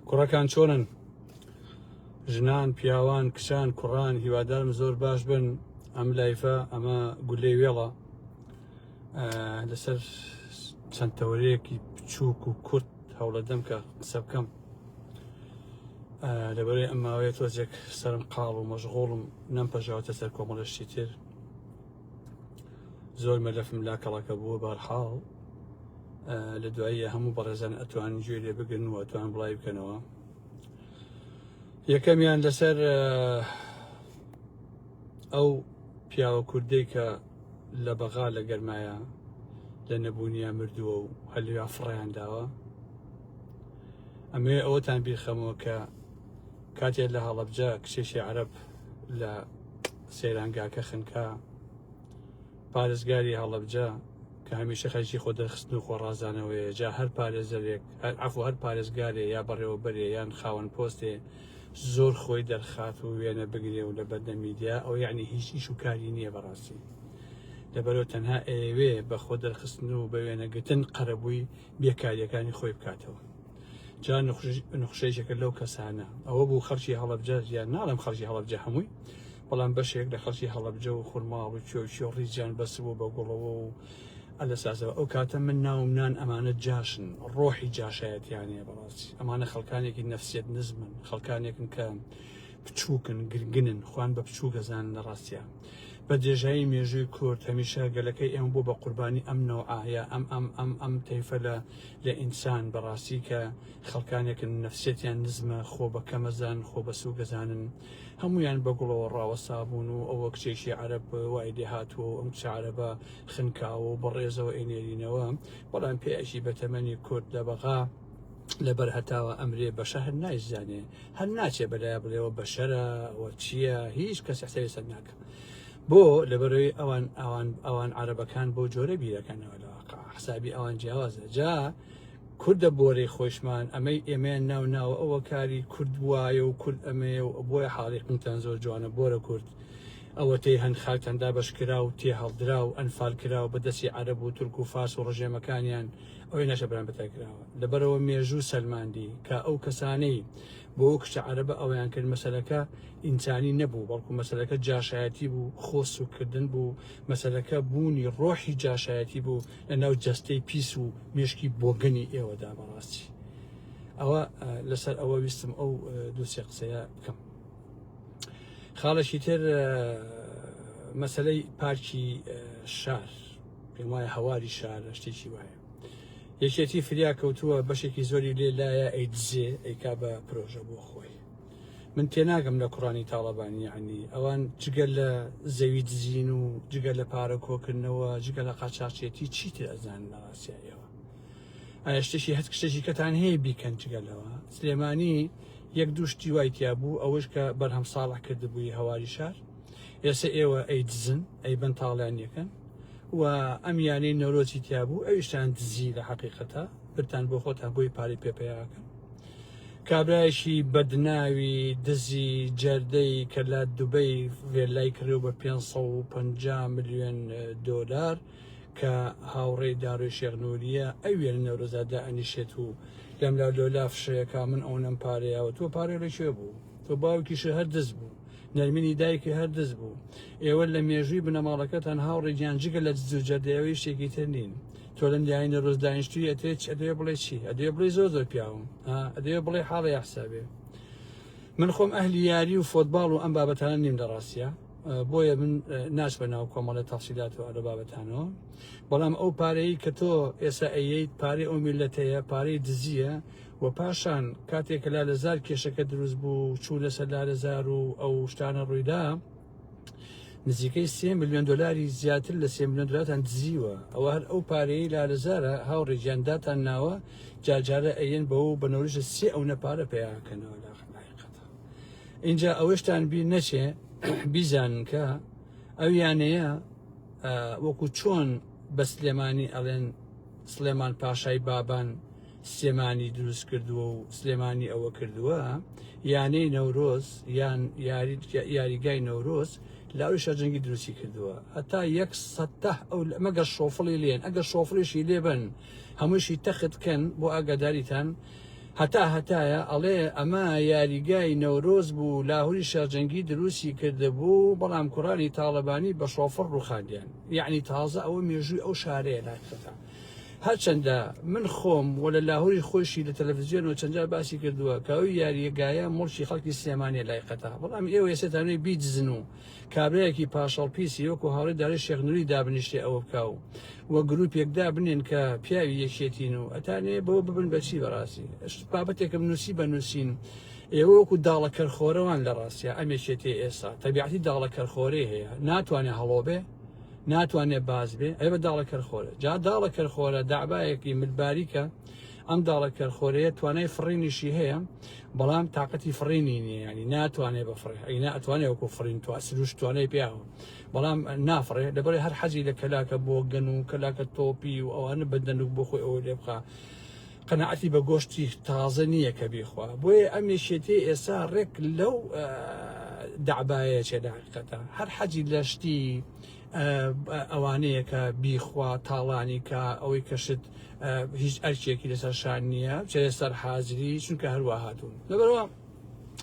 کوڕەکان چۆنن؟ ژنان، پیاوان، کچان، کوڕان، هیوادارم زۆر باش بن. ئەم لایفە ئەمە گولەی وێڵە لەسەر چەند تەوەرەیەکی بچووک و کورت هەوڵەدەم کە قسە بکەم. لەبەرەی ئەم ماوەیە تۆزێک سەرم قاڵ و مەشغوڵم نەمپەژاوەتە سەر کۆمەڵە شتی تر. زۆر مەلەفم لا کەڵەکە بووە بارحاڵ لە دواییە هەموو بەڕێزان ئەتوان گوێ لێ بگرن و ئەتوان بڵاوی بکەنەوە یەکەمیان لەسەر ئەو پیاوە کوردەی کە لە بەغا لە گەرمایە لە نەبوونیە مردووە و هەلویا فڕیان داوە ئەمێ ئەوەتان بیرخەمەوە کە کاتێ لە هەڵەبجە کچێکی عەرەب لە سەیرانگاکە خنکا پارێزگاری هەڵەبجە کە هەمیشە خەریکی خۆ دەرخستن و خۆ ڕازانەوەیە جا هەر پارێزەرێک هەر عەفو هەر پارێزگارێ یا بەڕێوەبەرێ یان خاوەن پۆستێ زۆر خۆی دەرخات و وێنە بگرێ و لە بەردەم میدیا ئەو یعنی هیچ ئیش و کاری نییە بەڕاستی لەبەرەوە تەنها ئەیەوێ بە خۆ دەرخستن و بە وێنەگرتن قەرەبووی بێکاریەکانی خۆی بکاتەوە جا نوخشەیەکە لەو کەسانە ئەوە بوو خەڵکی هەڵەبجە یان ناڵێم خەڵکی هەڵەبجە هەمووی بەڵام بەشێک لە خەڵکی هەڵەبجە و خورماڵ و کوێ و کوێ ڕیزیان بەسبوو بە گوڵەوە و ئەلەساسەوە ئەو کاتە من ناوم نان ئەمانە جاشن ڕۆحی جاشایەتیانەیە بەڕاستی ئەمانە خەڵکانێکی نەفسیەت نزمن خەڵکانێکن کە بچووکن گرگنن خوان بە بچووک ئەزانن لە ڕاستیا بە درێژایی مێژووی کورد هەمیشە گەلەکەی ئێمە بوو بە قوربانی ئەم نەوعە یا ئەم ئەم ئەم ئەم تەیفە لە لە ئینسان بەڕاستی کە خەڵکانێکن نەفسیەتیان نزمە خۆ بە کەمەزان خۆ بە سووکەزانن هەمویان بە گوڵەوە ڕاوەستا بوون و ئەوە کچێکی عەرەب وای لێ هاتووە و ئەم کچە عەرەبە خنکاوە و بەڕێزەوە ئەینێرینەوە بەڵام پێیەکی بەتەمەنی کورد لە بەغا لەبەر هەتاوە ئەمرێ بەشە هەر نایزانێ هەر ناچێ بەلایە بڵێەوە بەشەرە وە چییە هیچ کەس حسابی سەر ناکە بۆ لەبەرەوەی ئەوان ئەوان ئەوان عەرەبەکان بۆ جۆرە بیرەکەنەوە لە واقع حسابی ئەوان جیاوازە جا کوردە بۆرەی خۆشمان ئەمەی ئێمەیان ناو ناوە ئەوە کاری کورد وایە و کورد ئەمەیە و بۆیە حاڵی قنتان زۆر جوانە بۆرە کورد ئەوەتەی هەن خاکتان دابەشکرا و تێهەڵدرا و ئەنفال کرا و بە دەستی عەرەب و تورک و فارس و ڕژێمەکانیان ئەوەی ناشە برام بەتای کراوە لەبەرەوە مێژوو سەلماندی کە ئەو کەسانەی بۆ ئەو کچە عەرەبە ئەویان کرد مەسەلەکە ئینسانی نەبوو بەڵکو مەسەلەکە جاشایەتی بوو خۆ سوکردن بوو مەسەلەکە بوونی ڕۆحی جاشایەتی بوو لە ناو جەستەی پیس و مێشکی بۆگەنی ئێوەدا بەڕاستی ئەوە لەسەر ئەوە ویستم ئەو دووسێ قسەیە بکەم خاڵێکی تر مەسلەی پارکی شار پێم وایە هەواری شارە شتێکی وایە یەکێتی فریا کەوتووە بەشێکی زۆری لێ لایە ئەیدزێ ئەیکا بە پرۆژە بۆ خۆی من تێناگەم لە کوڕانی تاڵەبانی یعنی ئەوان جگە لە زەوی دزین و جگە لە پارە کۆکردنەوە جگە لە قاچاچێتی چیتر ئەزان لە ڕاستیایەوە ئایا شتێکی هەت شتێکی کەتان هەیە بیکەن جگە لەوە سلێمانی یەک دوو شتی وای تیا بوو ئەوەش کە بەرهەم ساڵح کردبووی هەواری شار ئێستا ئێوە ئەیدزن ئەیبەن تاڵیانیەکەن و ئەم یانەی نەورۆزی تیا بوو ئەویشتان دزی لە حەقیقەتە برتان بۆ خۆتان بۆی پارەی پێ پەیاکەن کابرایەکی بەدناوی دزی جەردەی کە لە دوبەی ڤێلای کڕیەوە بە 550 ملیۆن دۆلار کە هاوڕێی داروی شێخ نوریە ئەوێ لە نەورۆزا دائەنیشێت و لەملا لۆلا فشەیەکا من ئەونەم پارەیەوە تۆ پارەی لە کوێ بوو تۆ باوکیشە هەر دز بوو نەرمینی دایکی هەر دز بوو ئێوە لە مێژووی بنەماڵەکەتان هاوڕێ گیان جگە لە دز و جەردەیەوەی شتێکی تر نین تۆ لەم دیای نەرۆز دانیشتووی ئەتێ چ ئەدەوێ بڵێ چی ئەدەوێ بڵێ زۆر زۆر پیاوم ها ئەدەوێ بڵێ حاڵی حسابێ من خۆم ئەهلی یاری و فۆتباڵ و ئەم بابەتانە نیم لە ڕاستە بۆیە من ناچمە ناو کۆمەڵی تەفسیلات و ئەلە بابەتانەوە بەڵام ئەو پارەی کە تۆ ئێستا ئەیەیت پارەی ئەو میلەتەیە پارەی دزیە و پاشان کاتێک کە لالەزار کێشەکە دروست بوو چوو لەسەر لالەزار و ئەو شتانە ڕوویدا نزیکەی سێ میلیۆن دلاری زیاتر لە سێ میلیۆن دلارتان دزیوە ئەوە هەر ئەو پارەی لالەزارە هاوڕێ گیان داتان ناوە جارجارە ئەیەن بەوە بە نەورژە سێ ئەو نەپارە پیاکەنەوە لە حقیقەتە اینجا ئەوەشتان بیر نەچێ بیزانن کە ئەو یانەیە وەکو چۆن بە سلێمانی ئەڵێن سلێمان پاشای بابان سلێمانی دروست کردووە و سلێمانی ئەوە کردووە یانەی نەورۆز یان یاریگای نەورۆز لاوی شەجەنگی دروستی کردووە هەتا یەک سەتە ئەو مەگەر شۆفڵی لێن ئەگەر شۆفڵیشی لێبن هەمووشی تەخت کەن بۆ ئاگاداریتان. هەتا هەتایە ئەڵێ ئەمە یاریگای نەورۆز بوو لاهوری شێخ دروستی کردبوو بەڵام کوڕانی تاڵەبانی بە شۆفڕ ڕوخاندیان یەعنی تازە ئەوە مێژووی ئەو شارەیە لای خەتا هەرچەندە من خۆم وە لە لاهوری خۆشی لە تەلەڤزیۆنەوە چەند جار باسی کردووە کە ئەو یاریگایە موڵکی خەڵکی سلێمانیە لای قەتا بەڵام ئێوە ئێستا بیدزن و کابرایەکی پاشەڵ پیسی وەکو هاوڕێی دارەی شێخ نوری دابنیشتێ ئەوە بکا و وە گروپێک دابنێن کە پیاوی یەکێتین و ئەتانێ بەوە ببن بەچی بەڕاستی بابەتێکم نووسی بە نووسین ئێوە وەکو داڵە کەرخۆرەوان لە ڕاستە ئەم یەکێتی ئێستا تەبیعەتی داڵە کەرخۆرەی هەیە ناتوانێ هەڵۆ بێ ناتوانێ باز بێ ئەی بە داڵە کەرخۆرە جا داڵە کەرخۆرە دەعبایەکی ملباریکە ئەم داڵە کەرخۆرەیە توانای فڕینیشی هەیە بەڵام تااقەتی فڕینی نییە ینی ناتوانێت بفڕێ ئەینا ئەتوانێت وەکو فڕین تو سروشت توانای پیاوە بەڵام نافڕێ لەبەر هەر حەزی لە کەلاکە بۆ گەن و کەلاکە تۆپی و ئەوانە بەدەنوک بۆ خۆی ئەوە لێ بخە قەنەعەتی بە گۆشتی تازە نییە کە بیخوا بۆیە ئەم یەکێتی ئێستا ڕێک لەو دەعبایە چێ لە حقیقەتە هەر حەجی لە شتی ئەوانەیە کە بیخوا تاڵانی کە ئەوەی کە شت هیچ ئەرکێکی لەسەر شان نییە چێ سەر حازری چونکە هەروە هاتوون لەبەرەوە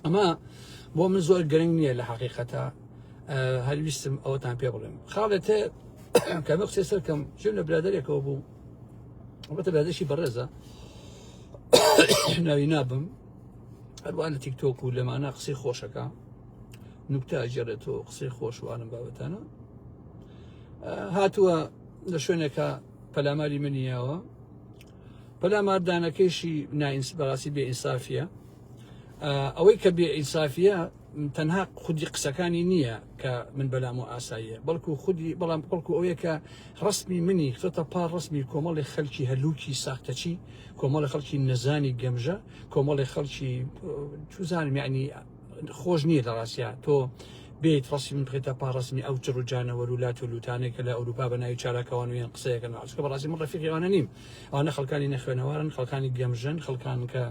ئەمە بۆ من زۆر گرنگ نییە لە حقیقەتە هەرویستم ئەوەتان پێ بڵێم خاڵێتێ کە بە قسەی سەرکەم چون لە برادێکەوە بوو ئەڵبەتە برادەشی بەڕێزە ناوی نابم هەروە لە تیکتۆک و لەمانە قسەی خۆشەکە نوکتە ئەگێڕێتەوە قسەی خۆش وانم بابەتانە هاتووە لە شوێنێکە پەلاماری منی یاوە پەلاماردانەکەیشی نائینس بەڕاستی بێ ئینسافیە ئەوەی کە بێ ئینسافیە تەنها خودی قسەکانی نییە کە من بەلام و ئاساییە بەڵکو خودی بەڵام بەڵکو ئەوەیە کە ڕسمی منی خستە پار ڕسمی کۆمەڵی خەلکی هەلوکی ساختەچی کۆمەڵی خەڵکی نەزانی گەمژە کۆمەڵی خەڵکی چوزانم یعنی خۆش نییە لە ڕاستیا تۆ بێیت ڕسمی من بخێتە پار ڕسمی ئەو چڕ و جانەوەر و لات و لوتانێک کە لە ئەوروپا بە ناوی چالاکەوان و یان قسەیەکەن چونکە بەڕاستی من ڕەفیقی ئەوانە نیم ئەوانە خەڵکانی نەخوێنەوارن خەڵکانی گەمژەن خەڵکان کە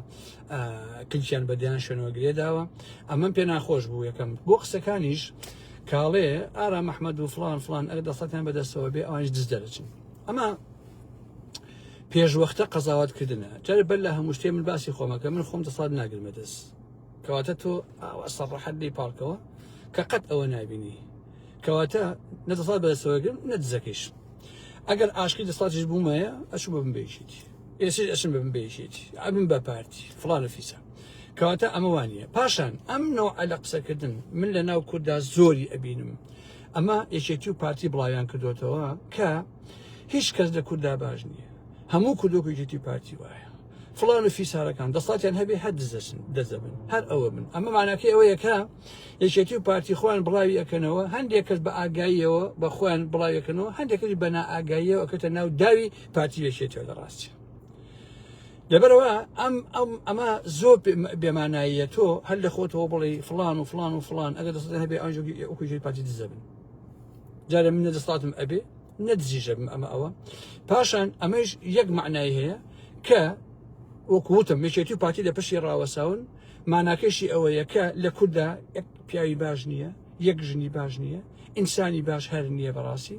کلکیان بە دەیان شوێنەوە گرێ داوە ئەمەم پێ ناخۆش بوو یەکەم بۆ قسەکانیش کاڵێ ئارام ئەحمەد و فلان فلان ئەگەر دەسەڵاتیان بەدەستەوە بێ ئەوانیش دز دەرەچن ئەمە پێشوەختە قەزاوت کردنە جارێ بەر لە هەموو شتێ من باسی خۆمەکە من خۆم دەسەڵات ناگرمە دەست کەواتە تۆ ئاوا سەڕەحەت لێی پاڵکەوە کە قەت ئەوە نابینی کەواتە نە دەسەڵات بەدەستەوە گرم نە دزەکەیش ئەگەر ئاشقی دەسەڵاتیش بوومایە ئەچوو ببم بە یەکێتی ئێسش ئەچم ببم بە یەکێتی ئەبم بە پارتی فڵان و فیسە کەواتە ئەمە وانە پاشان ئەم نەوعە لە قسەکردن من لە ناو کورددا زۆری ئەبینم ئەمە یەکێتی و پارتی بڵاویان کردوێتەوە کە هیچ کەس لە کورددا باش نییە هەموو کوردۆک یەکێتی و پارتی وایە فڵان و فیسارەکان دەسەڵاتیان هەبێ هەر دزەچن دەزەبن هەر ئەوە بن ئەمە ماناکەی ئەوەیە کە یەکێتی و پارتی خۆیان بڵاوی ئەکەنەوە هەندێک کەس بە ئاگاییەوە بە خۆیان بڵاویەکەنەوە هەندێک کەس بە نائاگاییەوە ئەکەوتە ناو داوی پارتی یەکێتیەوە لە ڕاستی لەبەرەوە ئەم ئەم ئەمە زۆر بێماناییە تۆ هەر لە خۆتەوە بڵێ فلان و فلان و فلان ئەگەر دەسەڵات هەبێ ئەوان پارتی دزەبن جارێ من نە دەسەڵاتم ئەبێ نە دزیشە بم ئەمە ئەوە پاشان ئەمەش یەک معنای هەیە کە وەکو وتم یەکێتی و پارتی لە پشتی ڕاوەساون ماناکەشی ئەوەیە کە لە کووردا یەک پیاوی باش نییە یەک ژنی باش نییە ئینسانی باش هەر نییە بەڕاستی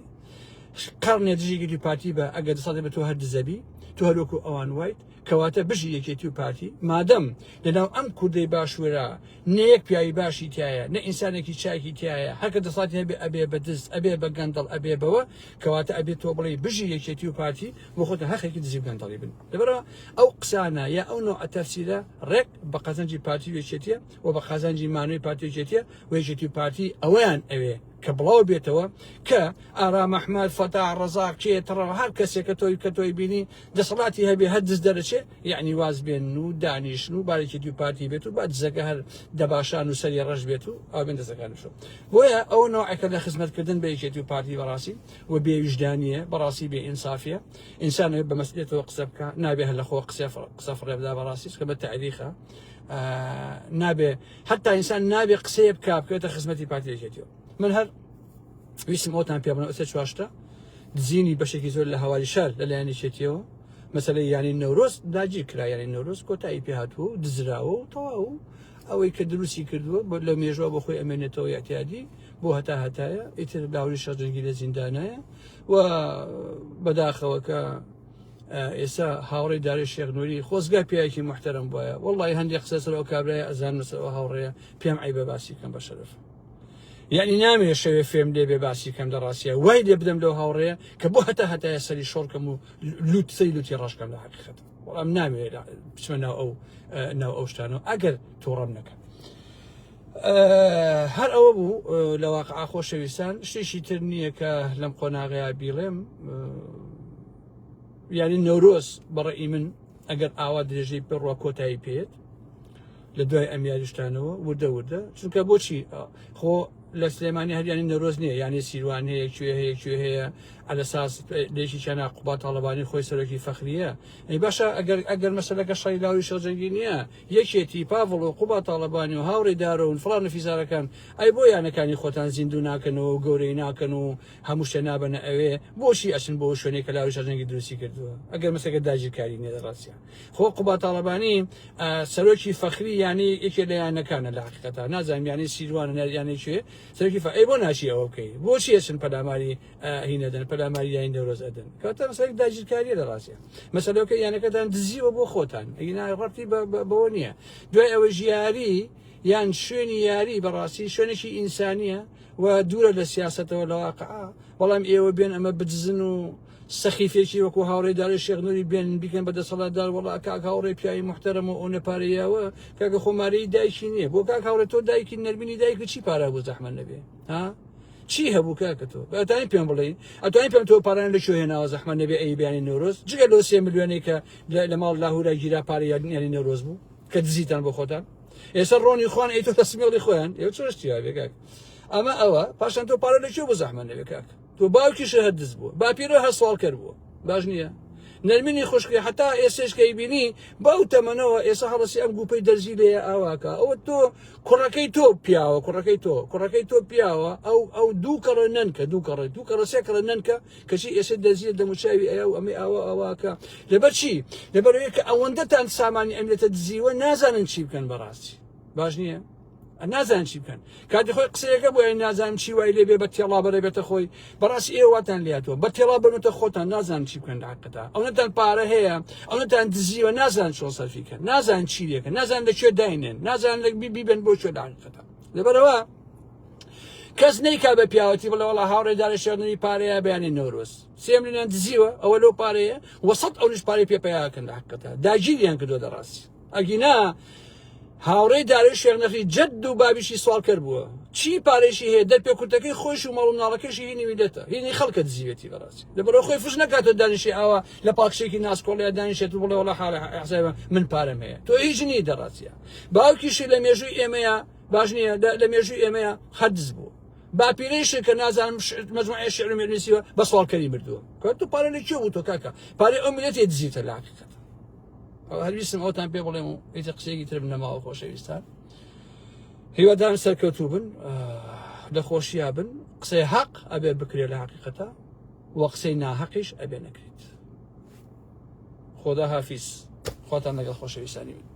قەرنێ دژی گری پارتی بە ئەگەر دەسەڵاتی بە تۆ هەر دزەبی تۆ هەروەکو ئەوان وایت کەواتە بژی یەکێتی و پارتی مادەم لەناو ئەم کوردەی باشوورە نە یەک پیاوی باشی تایە نە ئینسانێکی چاکی تایە هەرکە دەسەڵاتی هەبێ ئەبێ بە دز ئەبێ بە گەندەڵ ئەبێ بەوە کەواتە ئەبێ تۆ بڵێ بژی یەکێتی و پارتی بۆ خۆتە هەخێکی دزی و گەندەڵی بن لەبەرەوە ئەو قسانە یا ئەو نوع تەفسیرە ڕێک بە قازانجی پارتی و یەکێتیە و بە قازانجی مانەوەی پارتی و یەکێتیە و یەکێتی و پارتی ئەوەیان ئەوێ کە بڵاو بێتەوە کە ئارام ئەحمەد فەتاح ڕەزاق کێ تڕە هەر کەسێک کە تۆی کە تۆی بینی دەسەڵاتی هەبێ هەر دز دەرەچێ یعنی واز بێن و دانیشن و بارێکی دوو پارتی بێت و با دزەکە هەر دەباشان و سەری ڕەش بێت و ئەو بێن دەزەکان شو بۆیە ئەو نوعێکە لە خزمەتکردن بە یەکێتی و پارتی بەڕاستی و بێویژدانیە بەڕاستی بێ ئینسافیە ئینسان بە مەسئلێتەوە قسە بکە نابێ هەر لە خۆ قسە قسە فڕێ بدا بەڕاستی چکە بە تاریخە نابێ حتا ئینسان نابێ قسەیە بکە بکەوێتە خزمەتی پارتی یەکێتیەوە من هەر ویستم ئەوتان پێ بڵێم ئەسێ چواشتە دزینی بەشێکی زۆر لە هەواری شار لەلایەن یەکێتیەوە مەسەلەی یانی نەورۆز داگیر کرا یانی نەورۆز کۆتایی پێهاتووە و دزراوە و تەواو ئەوەی کە دروستی کردووە بۆ لە مێژوە بۆ خۆی ئەمێنێتەوە یاعتیادی بۆ هەتا هەتایە ئیتر لاوری شەجەنگی لە زیندانایە و بەداخەوە کە. ئێستا هاوڕێی دارەی شێخ نوری خۆزگا پیاوێکی موحتەرەم بوایە وەڵی هەندێک قسە سەر ئەو کابرایە ئەزانم لەسەر ئەو هاوڕێیە پێم عەیبە باسی کەم بە شەرەف یعنی نامەوێ شەوێ فێم لێ بێ باسی کەم لە ڕاستیە وای لێ بدەم لەو هاوڕێیە کە بۆ هەتا هەتایە سەری شۆڕکەم و لوت سەری لوتی ڕەشکەم لە حەقیقەت بەڵام نامەوێ بچمە ناو ئەو ناو ئەو شتانەوە ئەگەر تووڕەم نەکەن هەر ئەوە بوو لە واقع خۆشەویستان شتێکی تر نییە کە لەم قۆناغەیە بیڵێم یاری نەورۆز بەڕێی من ئەگەر ئاوا درێژەی پێڕوە کۆتایی پێێت لە دوای ئەم یاریشتانەوە وردە وردە چونکە بۆچی خۆ لە سلێمانی هەریانی نەرۆز نییە یانی سیروان هەیە کوێ هەیە کوێ هەیە ئەلەساس لێکی چەنا قوبا تاڵەبانی خۆی سەرۆکی فەخریە ئەی باشە ئەگەر ئەگەر مەسەلەکە شەڕی لاوری شەڕجەنگی نییە یەکێتی پاڤڵ و قوبا تاڵەبانی و هاوڕێی دارۆن فڵان و فیزارەکان ئەی بۆ یانەکانی خۆتان زیندوو ناکەنەوە و گەورەی ناکەن و هەموو شتێ نابەنە ئەوێ بۆچی ئەچن بۆ شوێنێک کە لاوری شەڕجەنگی دروستی کردووە ئەگەر مەسەلەکە داگیرکاری نییە لە ڕاستیا خۆ قوبا تاڵەبانی سەرۆکی فەخری یانەی یەکێ لە یانەکانە لە حقیقەتا نازانم یانەی سیروانە یانەی کوێ سەرۆکی فە ئەی بۆ ناچی ئەوە بکەی بۆچی ئەچن پەلاماری هینەدەن پەلاماری یانی نەورۆز ئەدەن کەواتە مەسەلەی داگیرکاریە لە ڕاستە مەسەلەکە یانەکەتان دزیوە بۆ خۆتان ئەگینا ڕەبتی بەوە نییە دوای ئەوە ژیاری یان شوێنی یاری بەڕاستی شوێنێکی ئینسانیە و دوورە لە سیاستەوە لە واقع بەڵام ئێوە بێن ئەمە بدزن و سەخیفێکی وەکو هاوڕێی دارای شێخ نوری بێن بیکەن بە دەسەڵاتدار وەڵا کاک هاوڕێ پیاوی موحتەرەم و ئەونە پارەی یاوە کاکە خۆ مارەی دایکی نییە بۆ کاک هاوڕێ تۆ دایکی نەرمینی دایکی چی پارە بوو زەحمەت نەبێ ها چی هەبوو کاکە تۆ ئەتوانی پێم بڵێ ئەتوانی پێم تۆ پاران لە کوێ هێناوە زەحمەت نەبێ ئەی بیانی نەورۆز جگە لەو سێ ملیۆنەی کە لە ماڵ لاهورا گیرا پارە یانی نەورۆز بوو کە دزیتان بۆ خۆتان ئێستا ڕۆنی خوان ئەی تۆ تەسمیڵی خۆیان ئێوە چۆن شتی وابێ کاک ئەمە ئەوە پاشان تۆ پارە لە کوێ بۆ زەحمەت نەبێ کاک تۆ باوکیشە هەر دز بووە باپیرە هەر سواڵکەر بووە باش نییە نەرمینی خوشکی حتا ئێسێش کە بینی بەو تەمەنەوە ئێستا هەڵەسی ئەم گوپەی دەرزی لێ ئاواکە ئەوە تۆ کوڕەکەی تۆ پیاوە کوڕەکەی تۆ کوڕەکەی تۆ پیاوە ئەو ئەو دوو کەڕە نەنکە دوو کەڕە دوو کەڕە سێ کەڕە نەنکە کەچی ئێستا دەرزی دەموچاوی ئەیا و ئەمەی ئاوا ئاواکە لەبەر چی لەبەرەوەی کە ئەوەندەتان سامانی ئەملێتە دزیوە نازانن چی بکەن بەڕاستی باش نییە نازانن چی بکەن کاتی خۆی قسەیەکە بۆ نازانم چی وای لێ بێ بە تێڵا بەرە بێتە خۆی بەڕاستی ئێوەتان لاتوە بە تێڵا بنوتە خۆتان نازان چی بکەن لە حقتا ئەوەتان پارە هەیە ئەوەتان دزیوە نازان چۆن سەرفیکەن نازان چی لێکە نازان لە کوێ داینێن نازان لە بیبن بۆ کوێ لە حقتا لەبەرەوە کەس نیکا بە پیاوەتی بڵێ وڵا هاوڕێ دارە شێرنی پارەیە بەیانی نەورۆز سێ ملیۆنیان دزیوە ئەوە لەو پارەیە وەسەد ئەونیش پارەی پێ پیاکەن لە حقتا داگیریان کردووە دەڕاستی ئەگینا هاوڕێی دارەی شێخ نەخی جەد و بابیشی سواڵکەر بووە چی پارێشی هەیە دەر پێکوتەکەی خۆش و ماڵ و مناڵەکەشی هینی میلەتە هینی خەڵکە دزیوێتی بەڕاستی لەبەرەوە خۆی فش نەکاتەوە دانیشی ئاوا لە پاکشێکی ناسکۆڵیا دانیشێت و بڵێ وەڵا حاڵە حسابە من پارەم هەیە تۆ هیچ نییە دەڕاستیە باوکیشی لە مێژووی ئێمەیە باش نییە لە مێژووی ئێمەیە خەدز بوو باپیرەیشی کە نازانم مەجموعەی شعر و نووسیوە بە سواڵکەری مردووە کە تۆ پارە لە کوێ بوو تۆ کاکە پارەی ئەو میلەتێ دزیتە لە حەقیقەت ئەوە هەر ویستم ئەوتان پێ بڵێم و ئیتر قسەیەکی ترم نەماوە خۆشەویستان هیوادارم سەرکەوتوو بن لە خۆشییا بن قسەی حەق ئەبێ بکرێت لە حقیقەتە و قسەی ناحەقیش ئەبێ نەکرێت خۆدا حافیز خۆتان لەگەڵ خۆشەویستانی بن.